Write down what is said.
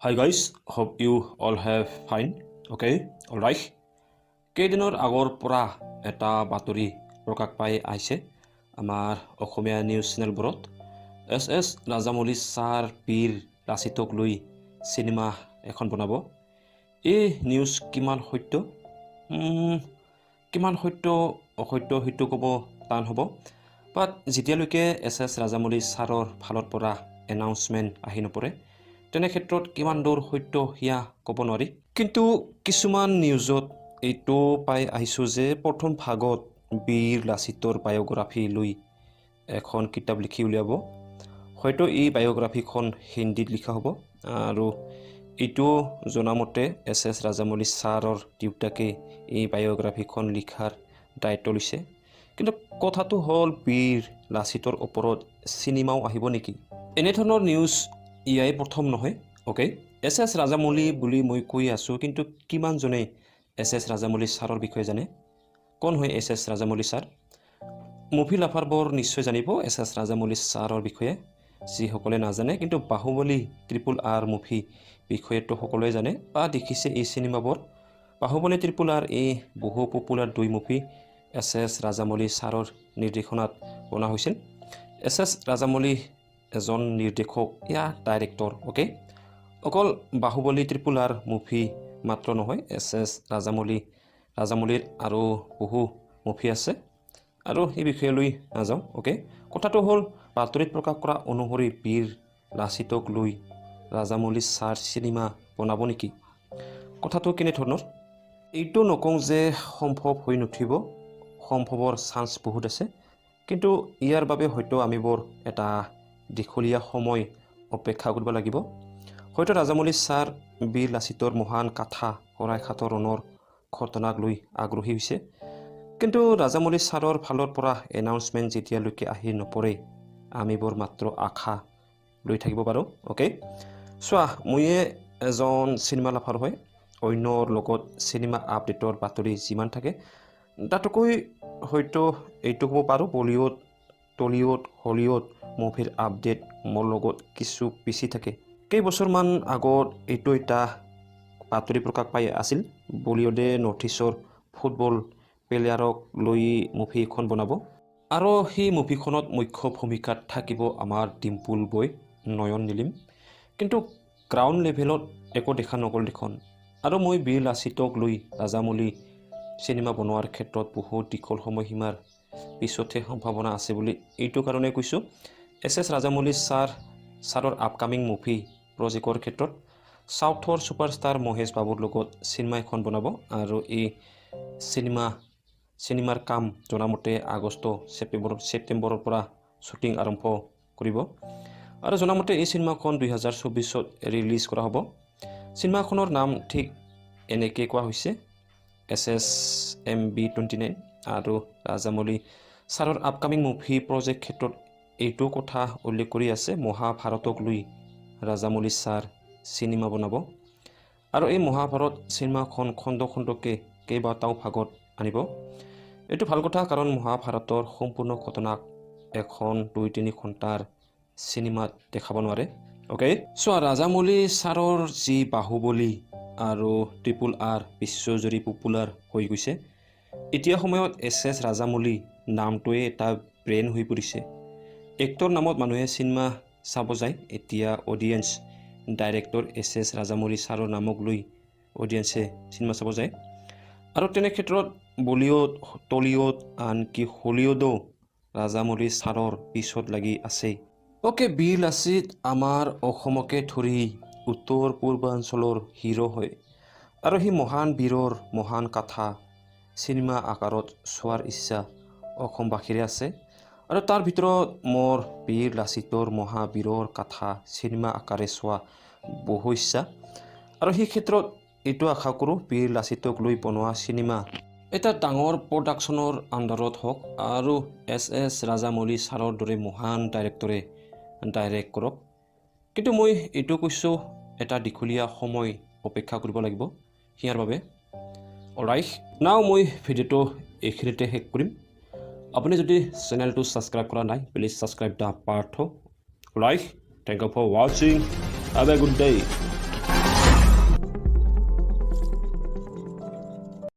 Hi guys, hope you all have fine. Okay, alright. কেইদিনৰ আগৰ পৰা এটা বাতৰি প্ৰকাশ পাই আহিছে আমাৰ অসমীয়া নিউজ চেনেলবোৰত। এছ এছ ৰাজামৌলি ছাৰ বীৰ লাচিতক লৈ চিনেমা এখন বনাব। এই নিউজ কিমান সত্য, কিমান সত্য অসত্য সেইটো ক'ব টান হ'ব। বাট যেতিয়ালৈকে এছ এছ ৰাজামৌলি ছাৰৰ ফালৰ পৰা এনাউন্সমেণ্ট আহি নপৰে, তেনে ক্ষেত্ৰত কিমান দূৰ সত্য সেয়া ক'ব নোৱাৰি। কিন্তু কিছুমান নিউজত এইটো পাই আহিছোঁ যে প্ৰথম ভাগত বীৰ লাচিতৰ বায়'গ্ৰাফী লৈ এখন কিতাপ লিখি উলিয়াব। হয়তো এই বায়'গ্ৰাফীখন হিন্দীত লিখা হ'ব। আৰু এইটোও জনামতে এছ এছ ৰাজামৌলি ছাৰৰ দেউতাকে এই বায়'গ্ৰাফীখন লিখাৰ দায়িত্ব লৈছে। কিন্তু কথাটো হ'ল, বীৰ লাচিতৰ ওপৰত চিনেমাও আহিব নেকি? এনেধৰণৰ নিউজ ইয়াই প্ৰথম নহয়। অ'কে, এছ এছ ৰাজামৌলি বুলি মই কৈ আছোঁ, কিন্তু কিমানজনে এছ এছ ৰাজামৌলি ছাৰৰ বিষয়ে জানে? কোন হয় S S Rajamouli sir? Movie লাভাৰবোৰ নিশ্চয় জানিব এছ এছ ৰাজামৌলি ছাৰৰ বিষয়ে। যিসকলে নাজানে, কিন্তু বাহুবলী, ট্ৰিপুল আৰ মুভি বিষয়েতো সকলোৱে জানে বা দেখিছে এই চিনেমাবোৰ। বাহুবলী, ট্ৰিপুল আৰ, এই বহু পপুলাৰ দুই মুভি এছ এছ ৰাজামৌলি ছাৰৰ নিৰ্দেশনাত বনোৱা হৈছিল। এছ এছ ৰাজামৌলি এজন নিৰ্দেশক ইয়া ডাইৰেক্টৰ। অ'কে, অকল বাহুবলী, ট্ৰিপুল আৰ মুভি মাত্ৰ নহয়, এছ এছ ৰাজামৌলিৰ আৰু বহু মুভি আছে আৰু সেই বিষয়লৈ নাযাওঁ। অ'কে, কথাটো হ'ল, বাতৰিত প্ৰকাশ কৰা অনুসৰি বীৰ লাচিতক লৈ ৰাজামৌলি ছাৰ চিনেমা বনাব নেকি? কথাটো কেনেধৰণৰ? এইটো নকওঁ যে সম্ভৱ হৈ নুঠিব। সম্ভৱৰ চান্স বহুত আছে, কিন্তু ইয়াৰ বাবে হয়তো আমিবোৰ এটা দীঘলীয়া সময় অপেক্ষা কৰিব লাগিব। হয়তো ৰাজামৌলি ছাৰ বীৰ লাচিতৰ মহান কাথা শৰাইঘাটৰ ৰণৰ ঘটনাক লৈ আগ্ৰহী হৈছে। কিন্তু ৰাজামৌলি ছাৰৰ ফালৰ পৰা এনাউন্সমেণ্ট যেতিয়ালৈকে আহি নপৰে, আমিবোৰ মাত্ৰ আশা লৈ থাকিব পাৰোঁ। অ'কে, চোৱা, ময়ে এজন চিনেমা লাভাৰ হয়। অন্যৰ লগত চিনেমা আপডেটৰ বাতৰি যিমান থাকে, তাতোকৈ হয়তো এইটো ক'ব পাৰোঁ, বলিউড, টলিউড, হলিউড মুভিৰ আপডেট মোৰ লগত কিছু বেছি থাকে। কেইবছৰমান আগত এইটো এটা বাতৰি প্ৰকাশ পাই আছিল, বলিউডে নৰ্থ ইষ্টৰ ফুটবল প্লেয়াৰক লৈ মুভি এখন বনাব আৰু সেই মুভিখনত মুখ্য ভূমিকাত থাকিব আমাৰ ডিম্পুল বয় নয়ন নীলিম। কিন্তু গ্ৰাউণ্ড লেভেলত একো দেখা নগ'ল দেখোন। আৰু মই বীৰ লাচিতক লৈ ৰাজামৌলি চিনেমা বনোৱাৰ ক্ষেত্ৰত বহুত দীঘল সময়সীমাৰ পিছতহে সম্ভাৱনা আছে বুলি এইটো কাৰণে কৈছোঁ। এছ এছ ৰাজামৌলি ছাৰৰ আপকামিং মুভি প্ৰজেক্টৰ ক্ষেত্ৰত চাউথৰ ছুপাৰষ্টাৰ মহেশ বাবুৰ লগত চিনেমা এখন বনাব আৰু এই চিনেমাৰ কাম জনামতে আগষ্ট, ছেপ্টেম্বৰৰ পৰা শ্বুটিং আৰম্ভ কৰিব। আৰু জনামতে এই চিনেমাখন 2024ত ৰিলিজ কৰা হ'ব। চিনেমাখনৰ নাম ঠিক এনেকৈ কোৱা হৈছে, এছএছএমবি 29। আৰু ৰাজামৌলি ছাৰৰ আপকামিং মুভি প্ৰজেক্ট ক্ষেত্ৰত এইটো কথা উল্লেখ কৰি আছে, মহাভাৰতক লৈ ৰাজামৌলি ছাৰ চিনেমা বনাব আৰু এই মহাভাৰত চিনেমাখন খণ্ড খণ্ডকৈ কেইবাটাও ভাগত আনিব। এইটো ভাল কথা, কাৰণ মহাভাৰতৰ সম্পূৰ্ণ ঘটনাক এখন 2-3 ঘণ্টাৰ চিনেমাত দেখাব নোৱাৰে। অ'কে, চোৱা, ৰাজামৌলি ছাৰৰ যি বাহুবলী আৰু ট্ৰিপুল আৰ বিশ্বজুৰি পপুলাৰ হৈ গৈছে, এতিয়া সময়ত এছ এছ ৰাজামৌলি নামটোৱে এটা ব্ৰেণ্ড হৈ পৰিছে। এক্টৰ নামত মানুহে চিনেমা চাব যায়, এতিয়া audience director S S Rajamouli ছাৰৰ নামক লৈ অডিয়েঞ্চে চিনেমা চাব যায়। আৰু তেনে ক্ষেত্ৰত বলিউড, টলিউড, আনকি হলিউডো ৰাজামৌলি ছাৰৰ পিছত লাগি আছে। অ'কে, বীৰ লাচিত আমাৰ অসমকে ধৰি উত্তৰ পূৰ্বাঞ্চলৰ হিৰ' হয় আৰু সেই মহান বীৰৰ মহান কথা চিনেমা আকাৰত চোৱাৰ ইচ্ছা অসমবাসীৰে আছে। আৰু তাৰ ভিতৰত মোৰ বীৰ লাচিতৰ মহাবীৰৰ কথা চিনেমা আকাৰে চোৱা বহু ইচ্ছা। আৰু সেই ক্ষেত্ৰত এইটো আশা কৰোঁ, বীৰ লাচিতক লৈ বনোৱা চিনেমা এটা ডাঙৰ প্ৰডাকশ্যনৰ আণ্ডাৰত হওক আৰু এছ এছ ৰাজামৌলি ছাৰৰ দৰে মহান ডাইৰেক্টৰে ডাইৰেক্ট কৰক। কিন্তু মই এইটো কৈছোঁ, এটা দীঘলীয়া সময় অপেক্ষা কৰিব লাগিব ইয়াৰ বাবে। অলৰাইট, নাও মই ভিডিঅ'টো এইখিনিতে শেষ কৰিম। আপুনি যদি চেনেলটো ছাবস্ক্ৰাইব কৰা নাই, please subscribe the Partha. Alright, thank you for watching. Have a good day.